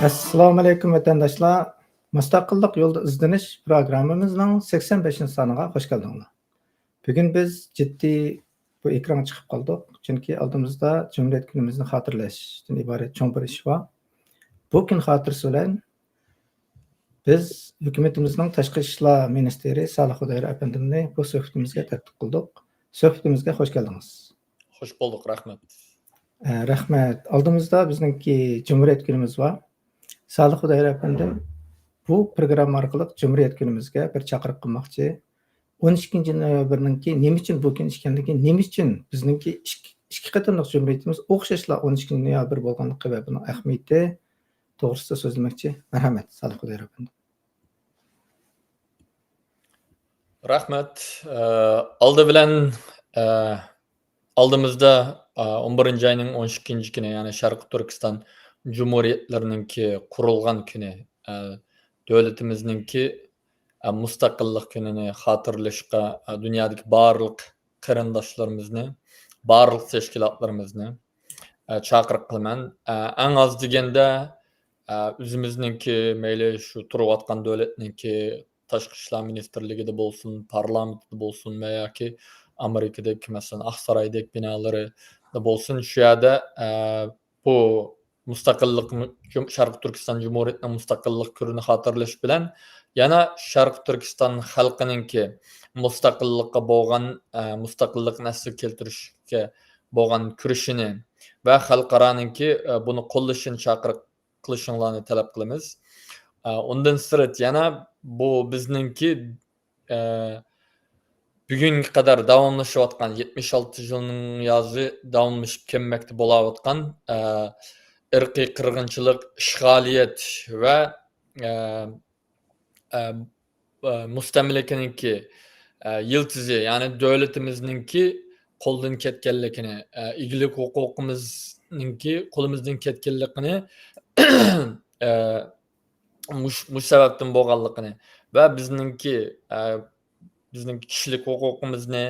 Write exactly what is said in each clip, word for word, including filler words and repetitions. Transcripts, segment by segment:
ئەسسالامۇئەلەيكۇم، ۋەتەنداشلار. مۇستەقىللىق يولىدا ئىزدىنىش پروگراممىمىزنىڭ سەكسەن بەشىنچى سانىغا خوش كەلدىڭلار. بۈگۈن بىز جىددىي بۇ ئېكرانغا چىقىپ قالدۇق، چۈنكى ئالدىمىزدا جۇمھۇرىيەت كۈنىمىزنى خاتىرىلەشتىن ئىبارەت چوڭ بىر ئىش بار. بۇ كۈن خاتىرىسى بىلەن بىز ھۆكۈمىتىمىزنىڭ تاشقى ئىشلار مىنىستىرى سالىھ خۇدايار ئەپەندىمنى بۇ سۆھبىتىمىزگە تەكلىپ قىلدۇق. سۆھبىتىمىزگە خوش كەلدىڭىز. خوش بولدۇق، رەھمەت. ئە، رەھمەت. ئالدىمىزدا بىزنىڭكى جۇمھۇرىيەت كۈنىمىز بار. سالىھ خۇدايار ئەپەندىم، بۇ پروگرامما ئارقىلىق جۇمھۇرىيەت كۈنىمىزگە بىر چاقىرىق قىلماقچى. ئون ئىككىنچى نويابىرنىڭكى نېمە ئۈچۈن بۇ كۈن ئىكەنلىكى، نېمە ئۈچۈن بىزنىڭكى ئىككى، ئىككى قېتىملىق جۇمھۇرىيىتىمىز ئوخشاشلا ئون ئىككىنچى نويابىر بولغانلىقى ۋە بۇنىڭ ئەھمىيىتى توغرىسىدا سۆزلىمەكچى. مەرھەمەت، سالىھ خۇدايار ئەپەندىم. رەھمەت. ئە، ئالدى بىلەن، ئە، ئالدىمىزدا، ئە، ئون بىرىنچى ئاينىڭ ئون ئىككىنچى كۈنى، يەنى شەرقىي تۈركىستان جۇمھۇرىيەتلىرىنىڭكى قۇرۇلغان كۈنى، ئە، دۆلىتىمىزنىڭكى، ئە، مۇستەقىللىق كۈنىنى خاتىرىلەشكە، ئە، دۇنيادىكى بارلىق قېرىنداشلىرىمىزنى، بارلىق تەشكىلاتلىرىمىزنى، ئە، چاقىرىق قىلىمەن. ئە، ئەڭ ئاز دېگەندە، ئە، ئۆزىمىزنىڭكى، مەيلى شۇ تۇرۇۋاتقان دۆلەتنىڭكى تاشقى ئىشلار مىنىستىرلىكىدە بولسۇن، پارلامېنتىدا بولسۇن ۋە ياكى ئامېرىكىدىكى، مەسىلەن، ئاقسارايدەك بىنالىرىدا بولسۇن، شۇ يەردە، ئە، بۇ مۇستەقىللىق، جۇم-، شەرقىي تۈركىستان جۇمھۇرىيىتىنىڭ مۇستەقىللىق كۈنىنى خاتىرىلەش بىلەن، يەنە شەرقىي تۈركىستان خەلقىنىڭكى مۇستەقىللىققا بولغان، ئە، مۇستەقىللىقنى ئەسلىگە كەلتۈرۈشكە بولغان كۈرىشىنى ۋە خەلقئارانىڭكى، ئە، بۇنى قوللىشىنى چاقىرىق قىلىشىڭلارنى تەلەپ قىلىمىز. ئە، ئۇندىن سىرت يەنە بۇ بىزنىڭكى، ئە، بۈگۈنگە قەدەر داۋاملىشىۋاتقان، يەتمىش ئالتە يىلنىڭ يازى داۋاملىشىپ كەلمەكتە بولاۋاتقان، ئە، ئىرقىي قىرغىنچىلىق، ئىشغالىيەت ۋە، ئە، ئە، ئە، مۇستەملىكىنىڭكى، ئە، يىلتىزى، يەنى دۆلىتىمىزنىڭكى قولدىن كەتكەنلىكىنى، ئە، ئىگىلىك ھوقۇقىمىزنىڭكى قولىمىزدىن كەتكەنلىكىنى، ئە، مۇش-، مۇشۇ سەۋەبتىن بولغانلىقىنى ۋە بىزنىڭكى، ئە، بىزنىڭ كىشىلىك ھوقۇقىمىزنى،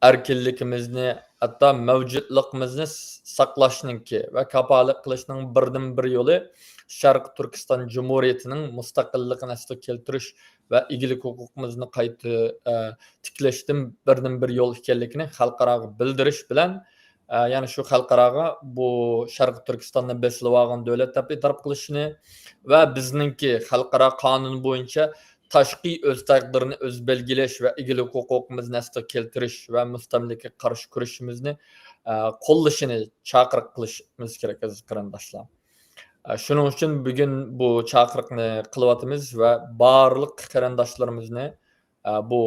ئەركىنلىكىمىزنى، ھەتتا مەۋجۇتلۇقىمىزنى س-، ساقلاشنىڭكى ۋە كاپالەت قىلىشنىڭ بىردىنبىر يولى شەرقىي تۈركىستان جۇمھۇرىيىتىنىڭ مۇستەقىللىقىنى ئەسلىگە كەلتۈرۈش ۋە ئىگىلىك ھوقۇقىمىزنى قايتا، ئە، تىكلەشتىن بىردىنبىر يول ئىكەنلىكىنى خەلقئاراغا بىلدۈرۈش بىلەن، ئە، يەنى شۇ خەلقئاراغا بۇ شەرقىي تۈركىستاننى بېسىلىۋالغان دۆلەت دەپ ئېتىراپ قىلىشىنى ۋە بىزنىڭكى خەلقئارا قانۇن بويىچە تاشقى ئۆز تەقدىرىنى ئۆزى بەلگىلەش ۋە ئىگىلىك ھوقۇقىمىزنى ئەسلىگە كەلتۈرۈش ۋە مۇستەملىكىگە قارشى كۈرىشىمىزنى، ئە، قوللىشىنى چاقىرىق قىلىشىمىز كېرەك، ئەزىز قېرىنداشلار. ئە، شۇنىڭ ئۈچۈن بۈگۈن بۇ چاقىرىقنى قىلىۋاتىمىز ۋە بارلىق قېرىنداشلىرىمىزنى، ئە، بۇ،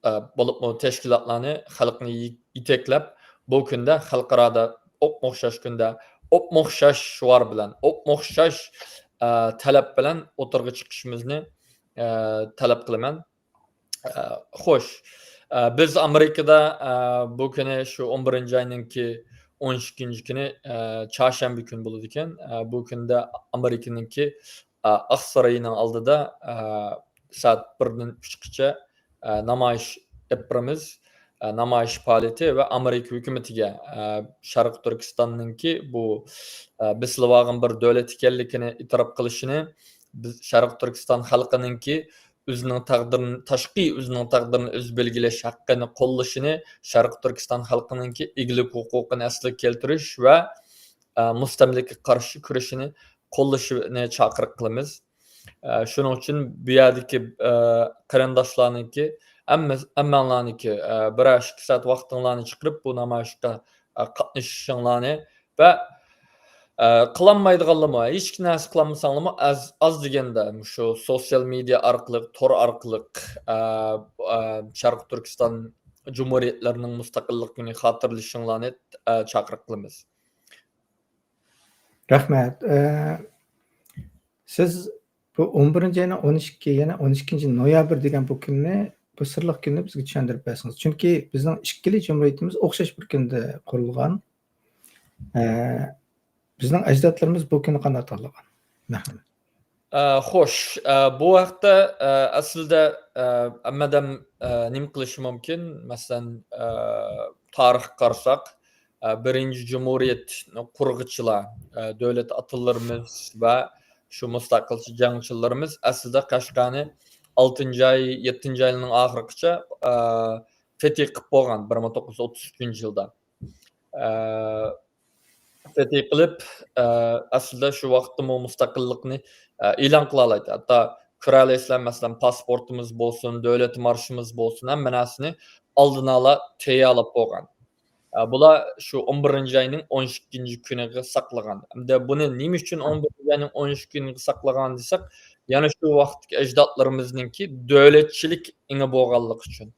ئە، بولۇپمۇ تەشكىلاتلارنى، خەلقنى يېتەكلەپ، بۇ كۈندە خەلقئارادا ئوپمۇ ئوخشاش كۈندە، ئوپمۇ ئوخشاش شوئار بىلەن، ئوپمۇ ئوخشاش، ئە، تەلەپ بىلەن ئوتتۇرىغا چىقىشىمىزنى، ئە، تەلەپ قىلىمەن. ئە، خوش. ئە، بىز ئامېرىكىدا، ئە، بۇ كۈنى شۇ ئون بىرىنچى ئاينىڭكى ئون ئىككىنچى كۈنى، ئە، چارشەنبە كۈنى بولىدىكەن. ئە، بۇ كۈندە ئامېرىكىنىڭكى، ئە، ئاقساراينىڭ ئالدىدا، ئە، سائەت بىردىن ئۈچكىچە، ئە، نامايىش ئېلىپ بارىمىز. ئە، نامايىش پائالىيىتى ۋە ئامېرىكا ھۆكۈمىتىگە، ئە، شەرقىي تۈركىستاننىڭكى بۇ، ئە، بېسىلىۋالغان بىر دۆلەت ئىكەنلىكىنى ئېتىراپ قىلىشىنى، بىز شەرقىي تۈركىستان خەلقىنىڭكى ئۆزىنىڭ تەقدىرىنى، تاشقى ئۆزىنىڭ تەقدىرىنى ئۆزى بەلگىلەش ھەققىنى قوللىشىنى، شەرقىي تۈركىستان خەلقىنىڭكى ئىگىلىك ھوقۇقىنى ئەسلىگە كەلتۈرۈش ۋە، ئە، مۇستەملىكىگە قارشى كۈرىشىنى قوللىشىنى چاقىرىق قىلىمىز. ئە، شۇنىڭ ئۈچۈن بۇ يەردىكى، ئە، قېرىنداشلارنىڭكى، ھەممە-، ھەممەڭلارنىڭكى، ئە، بىرەر ئىككى سائەت ۋاقتىڭلارنى چىقىرىپ، بۇ نامايىشقا، ئە، قاتنىشىشىڭلارنى ۋە، ئە، قىلالمايدىغانلىرىمۇ، ھېچ نەرسە قىلالمىساڭلارمۇ، ئاز، ئاز دېگەندە مۇشۇ سوتسىيال مېدىيا ئارقىلىق، تور ئارقىلىق، ئە، ئە، شەرقىي تۈركىستان جۇمھۇرىيەتلىرىنىڭ مۇستەقىللىق كۈنى خاتىرىلىشىڭلارنى، ئە، چاقىرىق قىلىمىز. رەھمەت. ئە، سىز بۇ ئون بىرىنچى ئاينىڭ ئون ئىككى، يەنى ئون ئىككىنچى نويابىر دېگەن بۇ كۈننى، بۇ سىرلىق كۈننى بىزگە چۈشەندۈرۈپ بەرسىڭىز. چۈنكى بىزنىڭ ئىككىلا جۇمھۇرىيىتىمىز ئوخشاش بىر كۈندە قۇرۇلغان. ئە، بىزنىڭ ئەجدادلىرىمىز بۇ كۈننى قانداق تاللىغان؟ مەرھەمەت. ئە، خوش، ئە، بۇ ھەقتە، ئە، ئەسلىدە، ئە، ھەممە ئادەم، ئە، نېمە قىلىشى مۇمكىن؟ مەسىلەن، ئە، تارىخقا قارىساق، ئە، بىرىنچى جۇمھۇرىيەت قۇرغۇچىلار، ئە، دۆلەت ئاتىلىرىمىز ۋە، شۇ مۇستەقىلچى جەڭچىلىرىمىز ئەسلىدە قەشقەرنى ئالتىنچى ئاي، يەتتىنچى ئاينىڭ ئاخىرىغىچە، ئە، فېتى قىلىپ بولغان، بىر مىڭ توققۇز يۈز ئوتتۇز ئۈچىنچى يىلدا. ئە، فېتى قىلىپ، ئە، ئەسلىدە شۇ ۋاقىتتىمۇ مۇستەقىللىقنى، ئە، ئېلان قىلالايتتى. ھەتتا كۆرەلەيسىلەر، مەسىلەن، پاسپورتىمىز بولسۇن، دۆلەت مارشىمىز بولسۇن، ھەممە نەرسىنى ئالدىن ئالا تەييارلاپ بولغان. ئە، بۇلار شۇ ئون بىرىنچى ئاينىڭ ئون ئىككىنچى كۈنىگە ساقلىغان. ئەمدى بۇنى نېمە ئۈچۈن ئون بىرىنچى ئاينىڭ ئون ئىككىنچى كۈنىگە ساقلىغان دېسەك، يەنە شۇ ۋاقىتتىكى ئەجدادلىرىمىزنىڭكى دۆلەتچىلىك ئېڭى بولغانلىقى ئۈچۈن.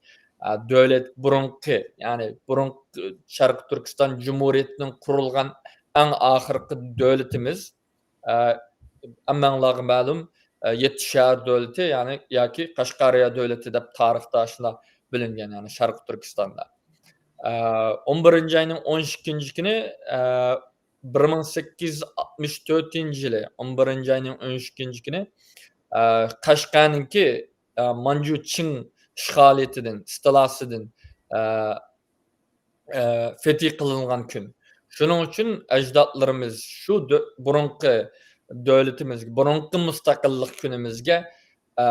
ئە، دۆلەت بۇرۇنقى، يەنى بۇرۇنقى شەرقىي تۈركىستان جۇمھۇرىيىتىنىڭ قۇرۇلغان ئەڭ ئاخىرقى دۆلىتىمىز، ئە، ھەممەڭلارغا مەلۇم، ئە، يەتتە شەھەر دۆلىتى، يەنى ياكى قەشقەرىيە دۆلىتى دەپ تارىختا شۇنداق بىلىنگەن، يەنى شەرقىي تۈركىستاندا. ئە، ئون بىرىنچى ئاينىڭ ئون ئىككىنچى كۈنى، ئە، بىر مىڭ سەككىز يۈز ئاتمىش تۆتىنچى يىلى، ئون بىرىنچى ئاينىڭ ئون ئىككىنچى كۈنى، ئە، قەشقەرنىڭكى، ئە، مانجۇ چىڭ ئىشغالىيىتىدىن، ئىستىلاسىدىن، ئە، ئە، فېتى قىلىنغان كۈن. شۇنىڭ ئۈچۈن ئەجدادلىرىمىز شۇ دۆ-، بۇرۇنقى دۆلىتىمىزگە، بۇرۇنقى مۇستەقىللىق كۈنىمىزگە، ئە،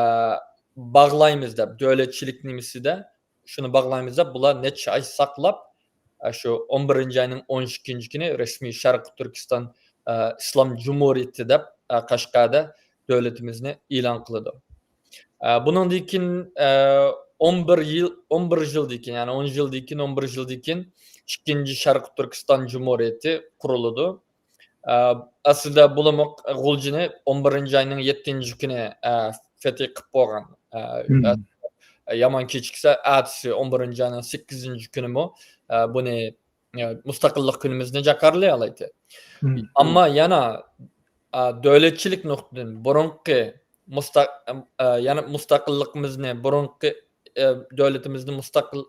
باغلايمىز دەپ، دۆلەتچىلىك نېمىسىدە شۇنى باغلايمىز دەپ، بۇلار نەچچە ئاي ساقلاپ، ئە، شۇ ئون بىرىنچى ئاينىڭ ئون ئىككىنچى كۈنى رەسمىي شەرقىي تۈركىستان، ئە، ئىسلام جۇمھۇرىيىتى دەپ، ئە، قەشقەردە دۆلىتىمىزنى ئېلان قىلىدۇ. ئە، بۇنىڭدىن كېيىن، ئە، ئون بىر يىل، ئون بىر يىلدىن كېيىن، يەنى ئون يىلدىن كېيىن، ئون بىر يىلدىن كېيىن ئىككىنچى شەرقىي تۈركىستان جۇمھۇرىيىتى قۇرۇلىدۇ. ئە، ئەسلىدە بۇلىمۇ غۇلجىنى ئون بىرىنچى ئاينىڭ يەتتىنچى كۈنى، ئە، فېتى قىلىپ بولغان. ئە، مم. ئە، يامان كېچىكسە، ئەتىسى ئون بىرىنچى ئاينىڭ سەككىزىنچى كۈنىمۇ، ئە، بۇنى، ئە، مۇستەقىللىق كۈنىمىزنى جاكارلىيالايتتى. مم. ئەمما يەنە، ئە، دۆلەتچىلىك نۇقتىدىن بۇرۇنقى مۇستەق-، ئە، يەنە مۇستەقىللىقىمىزنى، بۇرۇنقى، ئە، دۆلىتىمىزنى مۇستەقىل-،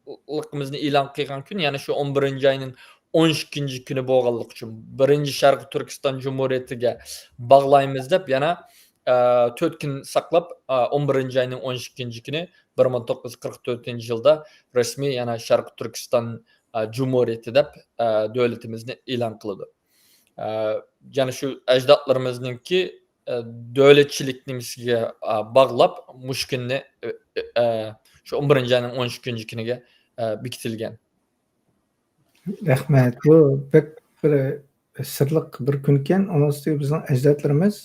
لىقىمىزنى ئېلان قىلغان كۈن، يەنى شۇ ئون بىرىنچى ئاينىڭ ئون ئىككىنچى كۈنى بولغانلىقى ئۈچۈن، بىرىنچى شەرقىي تۈركىستان جۇمھۇرىيىتىگە باغلايمىز دەپ، يەنە، ئە، تۆت كۈن ساقلاپ، ئە، ئون بىرىنچى ئاينىڭ ئون ئىككىنچى كۈنى، بىر مىڭ توققۇز يۈز قىرىق تۆتىنچى يىلدا رەسمىي يەنە شەرقىي تۈركىستان، ئە، جۇمھۇرىيىتى دەپ، ئە، دۆلىتىمىزنى ئېلان قىلىدۇ. ئە، يەنە شۇ ئەجدادلىرىمىزنىڭكى، ئە، دۆلەتچىلىك نېمىسىگە، ئە، باغلاپ، مۇشۇ كۈننى، ئە، ئە، ئە، شۇ ئون بىرىنچى ئاينىڭ ئون ئىككىنچى كۈنىگە، ئە، بېكىتىلگەن. رەھمەت. بۇ بەك بىر سىرلىق بىر كۈنكەن. ئۇنىڭ ئۈستىگە بىزنىڭ ئەجدادلىرىمىز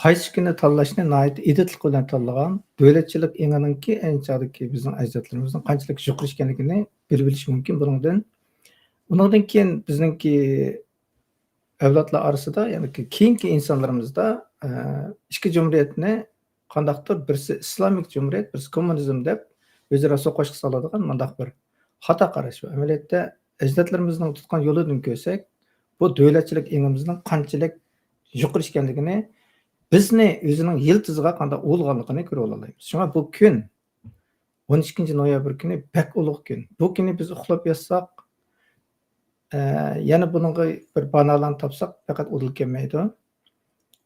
قايسى كۈننى تاللاشنى ناھايىتى ئېدىتلىق بىلەن تاللىغان. دۆلەتچىلىك ئېڭىنىڭكى ئەينى چاغدىكى بىزنىڭ ئەجدادلىرىمىزنىڭ قانچىلىك يۇقىرى ئىكەنلىكىنى بىلىۋېلىش مۇمكىن بۇنىڭدىن. ئۇنىڭدىن كېيىن بىزنىڭكى ئەۋلادلار ئارىسىدا، يەنى كېيىنكى ئىنسانلىرىمىزدا، ئە، ئىككى جۇمھۇرىيەتنى قانداقتۇر بىرسى ئىسلامىك جۇمھۇرىيەت، بىرسى كوممۇنىزم دەپ ئۆزئارا سوقۇشقا سالىدىغان مۇنداق بىر خاتا قاراش بار. ئەمەلىيەتتە ئەجدادلىرىمىزنىڭ تۇتقان يولىدىن كۆرسەك، بۇ دۆلەتچىلىك ئېڭىمىزنىڭ قانچىلىك يۇقىرى ئىكەنلىكىنى، بىزنى ئۆزىنىڭ يىلتىزىغا قانداق ئۇۋىلىغانلىقىنى كۆرۈۋالالايمىز. شۇڭا بۇ كۈن ئون ئىككىنچى نويابىر كۈنى بەك ئۇلۇغ كۈن. بۇ كۈنى بىز ئۇخلاپ ياتساق، ئە، يەنە بۇنىڭغا بىر باھانىلەرنى تاپساق، پەقەت ئۇدۇل كەلمەيدۇ.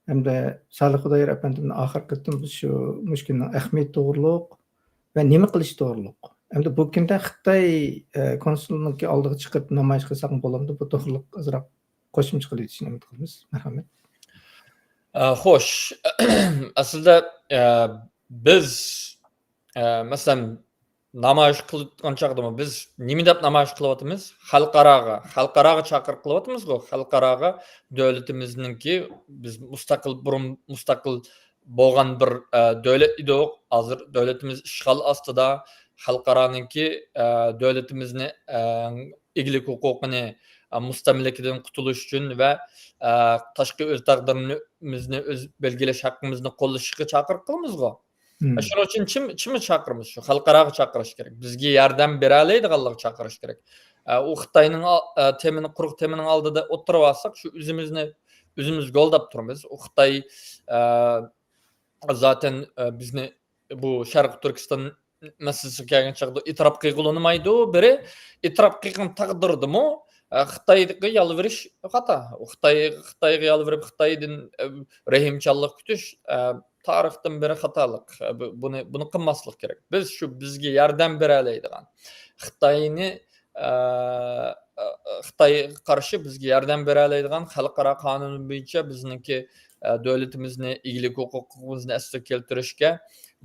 ھەمدە سالىھ خۇدايار ئەپەندىمنى ئاخىرقى قېتىم بىز شۇ مۇشۇ كۈننىڭ ئەھمىيىتى توغرۇلۇق ۋە نېمە قىلىش توغرۇلۇق. ھەمدە بۇ كۈندە خىتاي، ئە، كونسۇلىنىڭكى ئالدىغا چىقىپ نامايىش قىلساقمۇ بولامدۇ؟ بۇ توغرۇلۇق ئازراق قوشۇمچە قىلىۋېتىشنى ئۈمىد قىلىمىز. مەرھەمەت. ئە، خوش. ئەسلىدە، ئە، بىز، ئە، مەسىلەن، نامايىش قىلىۋاتقان چاغدىمۇ بىز نېمە دەپ نامايىش قىلىۋاتىمىز؟ خەلقئاراغا، خەلقئاراغا چاقىرىق قىلىۋاتىمىزغۇ. خەلقئاراغا دۆلىتىمىزنىڭكى، بىز مۇستەقىل، بۇرۇن مۇستەقىل بولغان بىر، ئە، دۆلەت ئىدۇق. ھازىر دۆلىتىمىز ئىشغال ئاستىدا. خەلقئارانىڭكى، ئە، دۆلىتىمىزنى، ئە، ئىگىلىك ھوقۇقىنى، ئە، مۇستەملىكىدىن قۇتۇلۇش ئۈچۈن ۋە، ئە، تاشقى ئۆز تەقدىرىمىزنى ئۆز بەلگىلەش ھەققىمىزنى قوللىشىشقا چاقىرىق قىلىمىزغۇ. مم. شۇنىڭ ئۈچۈن چىم-، چىمى چاقىرىمىز؟ شۇ خەلقئاراغا چاقىرىش كېرەك. بىزگە ياردەم بېرەلەيدىغانلارغا چاقىرىش كېرەك. ئە، ئۇ خىتاينىڭ ئال-، ئە، تېمىنى، قۇرۇق تېمىنىڭ ئالدىدا ئوتتۇرىغا ئالساق، شۇ ئۆزىمىزنى ئۆزىمىز گولداپ تۇرىمىز. ئۇ خىتاي، ئە، زاتەن، ئە، بىزنى بۇ شەرقىي تۈركىستان مەسىلىسىگە كەلگەن چاغدا ئېتىراپ قىلغىلى ئۇنىمايدۇ. بىرى، ئېتىراپ قىلغان تەقدىردىمۇ، ئە، خىتايغا يالۋۇرۇش خاتا. خىتاي، خىتايغا يالۋۇرۇپ، خىتايدىن، ئە، رەھىمچانلىق كۈتۈش، ئە، تارىختىن بېرى خاتالىق. ئە، بۇ-، بۇنى، بۇنى قىلماسلىق كېرەك. بىز شۇ بىزگە ياردەم بېرەلەيدىغان خىتاينى، ئە، ئە، خىتايغا قارشى بىزگە ياردەم بېرەلەيدىغان خەلقئارا قانۇن بويىچە بىزنىڭكى، ئە، دۆلىتىمىزنى، ئىگىلىك ھوقۇقىمىزنى ئەسلىگە كەلتۈرۈشكە،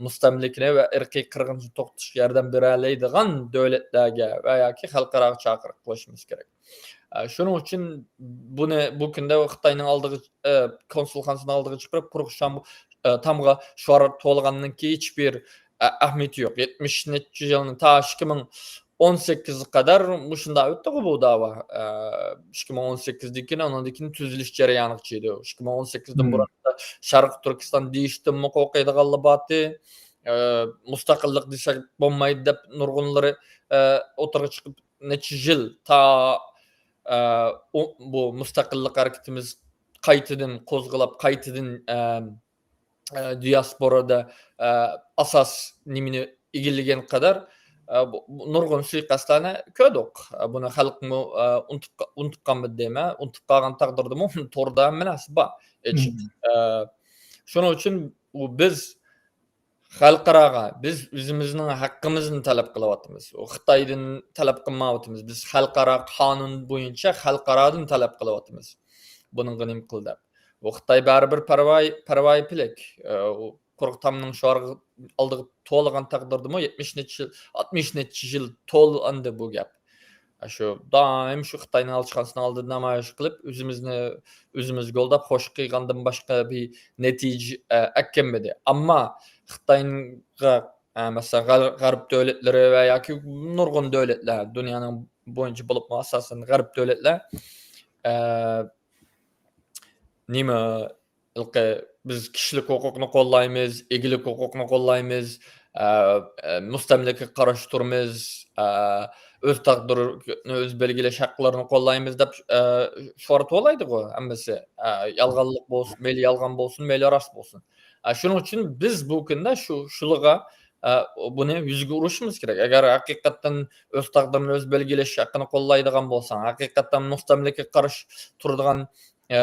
مۇستەملىكىنى ۋە ئىرقىي قىرغىنچىلىقنى توختىتىشقا ياردەم بېرەلەيدىغان دۆلەتلەرگە ۋە ياكى خەلقئاراغا چاقىرىق قىلىشىمىز كېرەك. ئە، شۇنىڭ ئۈچۈن بۇنى، بۇ كۈندە خىتاينىڭ ئالدىغا، ئە، كونسۇلخانىسىنىڭ ئالدىغا چىقىرىپ، قۇرۇق شام-، ئە، تامغا شوئار توۋلىغاننىڭكى ھېچبىر، ئە، ئەھمىيىتى يوق. يەتمىش نەچچە يىلنى، تا ئىككى مىڭ ئون سەككىزگە قەدەر مۇشۇنداق ئۆتتىغۇ بۇ داۋا. ئە، ئىككى مىڭ ئون سەككىزدىن كېيىن، ئۇنىڭدىن كېيىن تۈزۈلۈش جەريانىغا كېلىدۇ. ئىككى مىڭ ئون سەككىزدىن بۇرۇن شەرقىي تۈركىستان دېيىشتىنمۇ قورقىدىغانلار بارتى. ئە، مۇستەقىللىق دېسەك بولمايدۇ دەپ نۇرغۇنلىرى، ئە، ئوتتۇرىغا چىقىپ، نەچچە يىل تا، ئە، ئۇ، بۇ مۇستەقىللىق ھەرىكىتىمىز قايتىدىن قوزغىلاپ، قايتىدىن، ئە، ئە، دىياسپورادا، ئە، ئاساس نېمىنى ئىگىلىگەن قەدەر، ئە، بۇ، بۇ نۇرغۇن سۇيىقەستلەرنى كۆردۇق. ئە، بۇنى خەلقمۇ، ئە، ئۇنتۇپ قا-، ئۇنتۇپ قالمىدى دەيمەن. ئۇنتۇپ قالغان تەقدىردىمۇ توردا ھەممە نەرسە بار. ھېچ، ئە، شۇنىڭ ئۈچۈن بۇ بىز خەلقئاراغا، بىز ئۆزىمىزنىڭ ھەققىمىزنى تەلەپ قىلىۋاتىمىز. ئۇ خىتايدىن تەلەپ قىلمايۋاتىمىز. بىز خەلقئارا قانۇن بويىچە خەلقئارادىن تەلەپ قىلىۋاتىمىز. بۇنىڭغا نېمە قىل دەپ. ئۇ خىتاي بەرىبىر پەرۋايى، پەرۋايى پېلەك. ئۇ قۇرۇق تامنىڭ شوئارىغا ئالدىغا توۋلىغان تەقدىردىمۇ يەتمىش نەچچە يىل، ئاتمىش نەچچە يىل توۋلاندى بۇ گەپ. شۇ دائىم شۇ خىتاينىڭ ئەلچىخانىسىنىڭ ئالدىدا نامايىش قىلىپ، ئۆزىمىزنى ئۆزىمىز گولداپ خوش قىلغاندىن باشقا بىر نەتىجە، ئە، ئەكەلمىدى. ئەمما خىتايغا، ئە، مەسىلەن، غەر-، غەرب دۆلەتلىرى ۋە ياكى نۇرغۇن دۆلەتلەر، دۇنيانىڭ بويىچە بولۇپمۇ ئاساسەن غەرب دۆلەتلەر، ئە، نېمە، ھېلىقى بىز كىشىلىك ھوقۇقنى قوللايمىز، ئىگىلىك ھوقۇقنى قوللايمىز، ئە، ئە، مۇستەملىكىگە قارشى تۇرىمىز، ئە، ئۆز تەقدىرىنى ئۆزى بەلگىلەش ھەقلىرىنى قوللايمىز دەپ، ئە، شوئار توۋلايدىغۇ ھەممىسى. ئە، يالغانلىق بولسۇن، مەيلى يالغان بولسۇن، مەيلى راست بولسۇن. ئە، شۇنىڭ ئۈچۈن بىز بۇ كۈندە شۇ، شۇلىغا، ئە، بۇنى يۈزگە ئۇرۇشىمىز كېرەك. ئەگەر ھەقىقەتەن ئۆز تەقدىرىنى ئۆزى بەلگىلەش ھەققىنى قوللايدىغان بولساڭ، ھەقىقەتەن مۇستەملىكىگە قارشى تۇرىدىغان، ئە،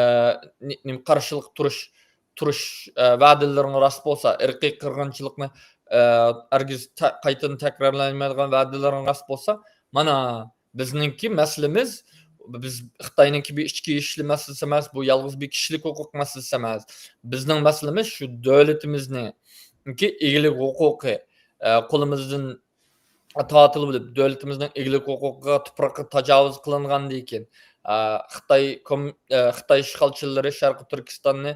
نى-، نېمە، قارشىلىق تۇرۇش، تۇرۇش، ئە، ۋەدىلىرىڭ راست بولسا، ئىرقىي قىرغىنچىلىقنى، ئە، ھەرگىز تە-، قايتىدىن تەكرارلانمايدىغان ۋەدىلىرىڭ راست بولسا، مانا، بىزنىڭكى مەسىلىمىز، بىز خىتاينىڭكى بىر ئىچكى ئىشلار مەسىلىسى ئەمەس، بۇ يالغۇز بىر كىشىلىك ھوقۇق مەسىلىسى ئەمەس. بىزنىڭ مەسىلىمىز شۇ دۆلىتىمىزنىڭكى ئىگىلىك ھوقۇقى، ئە، قولىمىزدىن تارتىلىۋېلىپ، دۆلىتىمىزنىڭ ئىگىلىك ھوقۇقىغا، تۇپرىقىغا تاجاۋۇز قىلىنغاندىن كېيىن، ئە، خىتاي كوم-، ئە، خىتاي ئىشغالچىلىرى شەرقىي تۈركىستاننى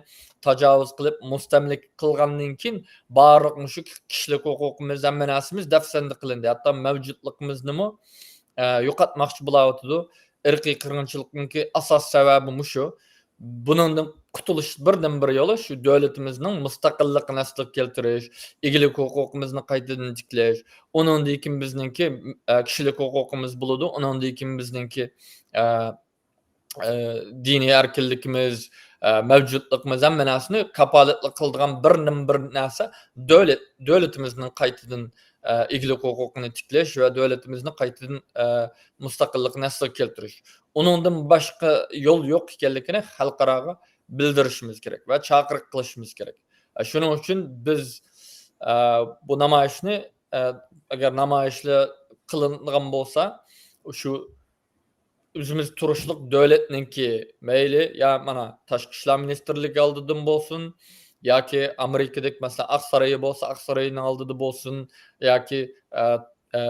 تاجاۋۇز قىلىپ، مۇستەملىكە قىلغاندىن كېيىن، بارلىق مۇشۇ كىشىلىك ھوقۇقىمىز، ھەممە نەرسىمىز دەپسەندە قىلىندى. ھەتتا مەۋجۇتلۇقىمىزنىمۇ، ئە، يوقاتماقچى بولاۋاتىدۇ. ئىرقىي قىرغىنچىلىقنىڭكى ئاساس سەۋەبى مۇشۇ. بۇنىڭدىن قۇتۇلۇش بىردىنبىر يولى شۇ دۆلىتىمىزنىڭ مۇستەقىللىقىنى ئەسلىگە كەلتۈرۈش، ئىگىلىك ھوقۇقىمىزنى قايتىدىن تىكلەش، ئۇنىڭدىن كېيىن بىزنىڭكى، ئە، كىشىلىك ھوقۇقىمىز بولىدۇ، ئۇنىڭدىن كېيىن بىزنىڭكى، ئە، ئە، دىنىي ئەركىنلىكىمىز، ئە، مەۋجۇتلۇقىمىز، ھەممە نەرسىنى كاپالەتلىك قىلىدىغان بىردىنبىر نەرسە دۆلەت، دۆلىتىمىزنىڭ قايتىدىن، ئە، ئىگىلىك ھوقۇقىنى تىكلەش ۋە دۆلىتىمىزنى قايتىدىن، ئە، مۇستەقىللىقىنى ئەسلىگە كەلتۈرۈش. ئۇنىڭدىن باشقا يول يوق ئىكەنلىكىنى خەلقئاراغا بىلدۈرۈشىمىز كېرەك ۋە چاقىرىق قىلىشىمىز كېرەك. ئە، شۇنىڭ ئۈچۈن بىز، ئە، بۇ نامايىشنى، ئە، ئەگەر نامايىشلار قىلىنغان بولسا، شۇ ئۆزىمىز تۇرۇشلۇق دۆلەتنىڭكى، مەيلى، يا مانا تاشقى ئىشلار مىنىستىرلىكى ئالدىدىن بولسۇن، ياكى ئامېرىكىدەك، مەسىلەن، ئاقسارايى بولسا، ئاقساراينىڭ ئالدىدا بولسۇن، ياكى، ئە، ئە،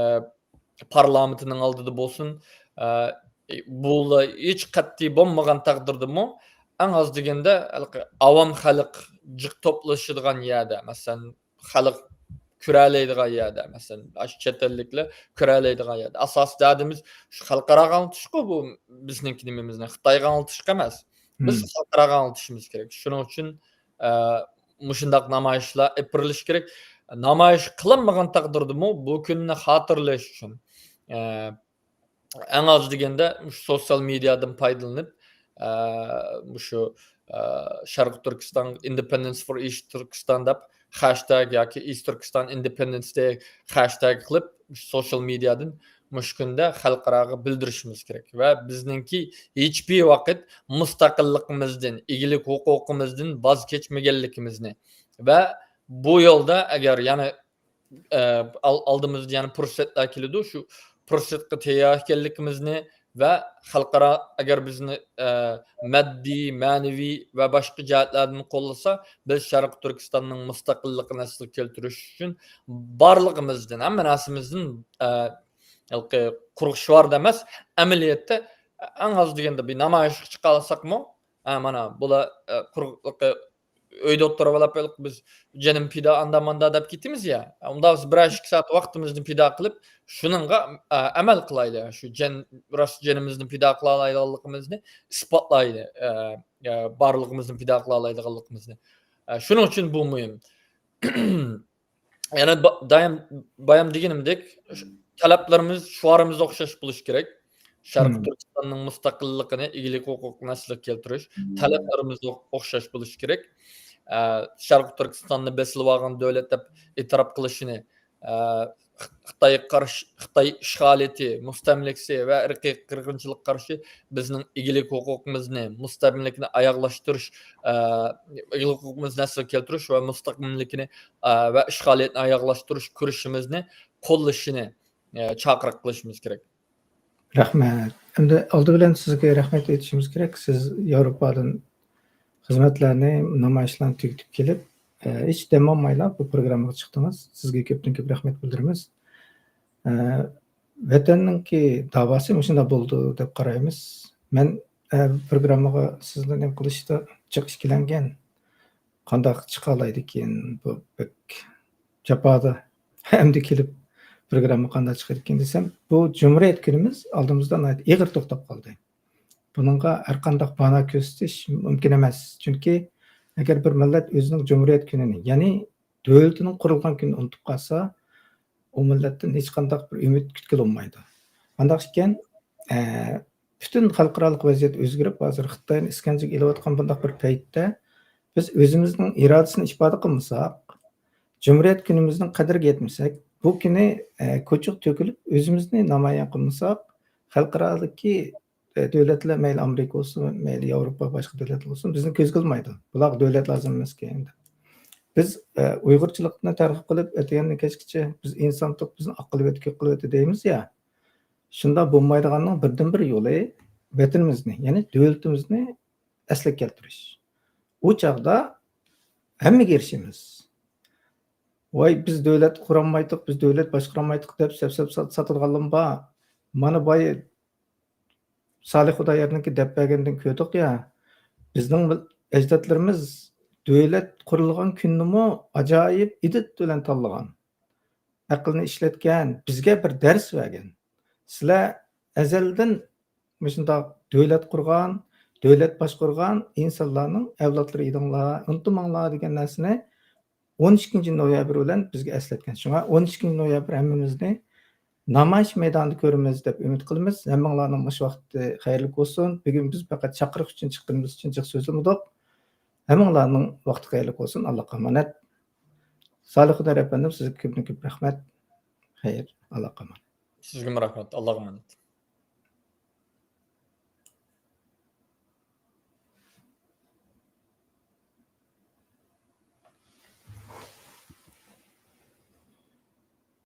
پارلامېنتىنىڭ ئالدىدا بولسۇن، ئە، بۇلار ھېچ قەتئىي بولمىغان تەقدىردىمۇ، ئەڭ ئاز دېگەندە، ھېلىقى ئاۋام خەلق جىق توپلىشىدىغان يەردە، مەسىلەن، خەلق كۆرەلەيدىغان يەردە، مەسىلەن، ئاشۇ چەت ئەللىكلەر كۆرەلەيدىغان يەردە. ئاساسىي دەردىمىز شۇ خەلقئاراغا ئاڭلىتىشقۇ، بۇ بىزنىڭكى نېمىمىزنى، خىتايغا ئاڭلىتىشقا ئەمەس. بىز خەلقئاراغا ئاڭلىتىشىمىز كېرەك. شۇنىڭ ئۈچۈن، ئە، مۇشۇنداق نامايىشلار ئېلىپ بېرىلىشى كېرەك. نامايىش قىلىنمىغان تەقدىردىمۇ بۇ كۈننى خاتىرىلەش ئۈچۈن، ئە، ئەڭ ئاز دېگەندە مۇشۇ سوتسىيال مېدىيادىن پايدىلىنىپ، ئە، مۇشۇ، ئە، شەرقىي تۈركىستان، Independence for East Turkestan دەپ خەشتەگ ياكى East Turkestan Independence Day خەشتەگ قىلىپ، مۇشۇ سوتسىيال مېدىيادىن مۇشۇ كۈندە خەلقئاراغا بىلدۈرۈشىمىز كېرەك. ۋە بىزنىڭكى ھېچبىر ۋاقىت مۇستەقىللىقىمىزدىن، ئىگىلىك ھوقۇقىمىزدىن ۋاز كەچمىگەنلىكىمىزنى ۋە بۇ يولدا ئەگەر يەنە ئە، ئال-، ئالدىمىزدا يەنە پۇرسەتلەر كېلىدۇ. شۇ پۇرسەتقا تەييار ئىكەنلىكىمىزنى، ۋە خەلقئارا ئەگەر بىزنى، ئە، ماددىي، مەنىۋى ۋە باشقا جەھەتلەردىن قوللىسا، بىز شەرقىي تۈركىستاننىڭ مۇستەقىللىقىنى ئەسلىگە كەلتۈرۈش ئۈچۈن بارلىقىمىزدىن، ھەممە نەرسىمىزدىن، ئە، ھېلىقى قۇرۇق شوئاردا ئەمەس، ئەمەلىيەتتە ئەڭ ئاز دېگەندە بىر نامايىشقا چىقالىساقمۇ، ئە، مانا بۇلار، ئە، قۇرۇق، ئۆيدە ئولتۇرۇۋېلىپ، بىز جېنىم پىدا، ئاندا ماندا دەپ كېتىمىز يا. ئۇندا بىز بىرەر ئىككى سائەت ۋاقتىمىزنى پىدا قىلىپ، شۇنىڭغا، ئە، ئەمەل قىلايلى. شۇ جەن-، راست جېنىمىزنى پىدا قىلالايدىغانلىقىمىزنى ئىسپاتلايلى. ئە، ئە، بارلىقىمىزنى پىدا قىلالايدىغانلىقىمىزنى. ئە، شۇنىڭ ئۈچۈن بۇ مۇھىم. يەنە با-، دايىم، بايام دېگىنىمدەك، ش-، تەلەپلىرىمىز، شوئارىمىز ئوخشاش بولۇشى كېرەك. شەرقىي مم. تۈركىستاننىڭ مۇستەقىللىقىنى، ئىگىلىك ھوقۇقىنى ئەسلىگە كەلتۈرۈش، مم. تەلەپلىرىمىز ئوخ-، ئوخشاش بولۇشى كېرەك. ئە، شەرقىي تۈركىستاننى بېسىلىۋالغان دۆلەت دەپ ئېتىراپ قىلىشىنى، ئە، خىتايغا قارشى، خىتاي ئىشغالىيىتى، مۇستەملىكىسى ۋە ئىرقىي قىرغىنچىلىققا قارشى بىزنىڭ ئىگىلىك ھوقۇقىمىزنى، مۇستەملىكىنى ئاياغلاشتۇرۇش، ئە، ئىگىلىك ھوقۇقىمىزنى ئەسلىگە كەلتۈرۈش ۋە مۇستەملىكىنى، ئە، ۋە ئىشغالىيەتنى ئاياغلاشتۇرۇش كۈرىشىمىزنى قوللىشىنى، ئە، چاقىرىق قىلىشىمىز كېرەك. رەھمەت. ئەمدى ئالدى بىلەن سىزگە رەھمەت ئېيتىشىمىز كېرەك. سىز ياۋروپادىن خىزمەتلەرنى، نامايىشلارنى تۈگىتىپ كېلىپ، ئە، ھېچ دەم ئالمايلا بۇ پروگراممىغا چىقتىڭىز. سىزگە كۆپتىن كۆپ رەھمەت بىلدۈرىمىز. ئە، ۋەتەننىڭكى داۋاسى مۇشۇنداق بولىدۇ دەپ قارايمىز. مەن، ئە، پروگراممىغا سىزنى نېمە قىلىشتا جىق ئىككىلەنگەن. قانداق چىقالايدىكىن بۇ بەك جاپادا ئەمدى كېلىپ پروگرامما قانداق چىقىدىكىن دېسەم، بۇ جۇمھۇرىيەت كۈنىمىز ئالدىمىزدا ناھايىتى ئېغىر توختاپ قالدى. بۇنىڭغا ھەر قانداق بانا كۆرسىتىش مۇمكىن ئەمەس. چۈنكى ئەگەر بىر مىللەت ئۆزىنىڭ جۇمھۇرىيەت كۈنىنى، يەنى دۆلىتىنىڭ قۇرۇلغان كۈنىنى ئۇنتۇپ قالسا، ئۇ مىللەتتىن ھېچقانداق بىر ئۈمىد كۈتكىلى بولمايدۇ. قانداق ئىكەن، ئە، پۈتۈن خەلقئارالىق ۋەزىيەت ئۆزگىرىپ، ھازىر خىتاينى ئىسكەنجىگە ئېلىۋاتقان بۇنداق بىر پەيتتە، بىز ئۆزىمىزنىڭ ئىرادىسىنى ئىپادە قىلمىساق، جۇمھۇرىيەت كۈنىمىزنىڭ قەدرىگە يەتمىسەك، بۇ كۈنى، ئە، كوچىغا تۆكۈلۈپ ئۆزىمىزنى نامايان قىلمىساق، خەلقئارادىكى، ئە، دۆلەتلەر، مەيلى ئامېرىكا بولسۇن، مەيلى ياۋروپا، باشقا دۆلەتلەر بولسۇن، بىزنى كۆزگە ئىلمايدۇ. بۇلارغا دۆلەت لازىم ئەمەسكەن دەپ. بىز، ئە، ئۇيغۇرچىلىقنى تەرغىب قىلىپ، ئەتىگەندىن كەچكىچە بىز ئىنسانتۇق، بىزنى ئاق قىلىۋەتتى، كۆك قىلىۋەتتى دەيمىز يا. شۇنداق بولمايدىغاننىڭ بىردىنبىر يولى ۋەتىنىمىزنى، يەنى دۆلىتىمىزنى ئەسلىگە كەلتۈرۈش. ئۇ چاغدا ھەممىگە ئېرىشىمىز. ۋاي، بىز دۆلەت قۇرالمايتتۇق، بىز دۆلەت باشقۇرالمايتتۇق دەپ سەپ-سەپ سات-، ساتىدىغانلىرىمۇ بار. مانا بايا سالىھ خۇداياردىنكى دەپ بەرگەندىن كۆردۇق يا، بىزنىڭ مىل-، ئەجدادلىرىمىز دۆلەت قۇرۇلغان كۈننىمۇ ئاجايىپ ئىدىت بىلەن تاللىغان. ئەقىلنى ئىشلەتكەن، بىزگە بىر دەرس بەرگەن. سىلەر ئەزەلدىن مۇشۇنداق دۆلەت قۇرغان، دۆلەت باشقۇرغان ئىنسانلارنىڭ ئەۋلادلىرى ئىدىڭلار، ئۇنتۇماڭلار دېگەن نەرسىنى ئون ئىككىنچى نويابىر بىلەن بىزگە ئەسلەتكەن. شۇڭا ئون ئىككىنچى نويابىر ھەممىمىزنى نامايىش مەيدانىدا كۆرىمىز دەپ ئۈمىد قىلىمىز. ھەممىڭلارنىڭ مۇشۇ ۋاقتى خەيرلىك بولسۇن. بۈگۈن بىز پەقەت چاقىرىق ئۈچۈن چىققىنىمىز ئۈچۈن جىق سۆزلىمىدۇق. ھەممىڭلارنىڭ ۋاقتى خەيرلىك بولسۇن. ئاللاغا ئامانەت. سالىھ خۇدايار ئەپەندىم، سىزگە كۆپتىن كۆپ رەھمەت. خەير، ئاللاغا ئامانەت. سىزگىمۇ رەھمەت. ئاللاغا ئامانەت.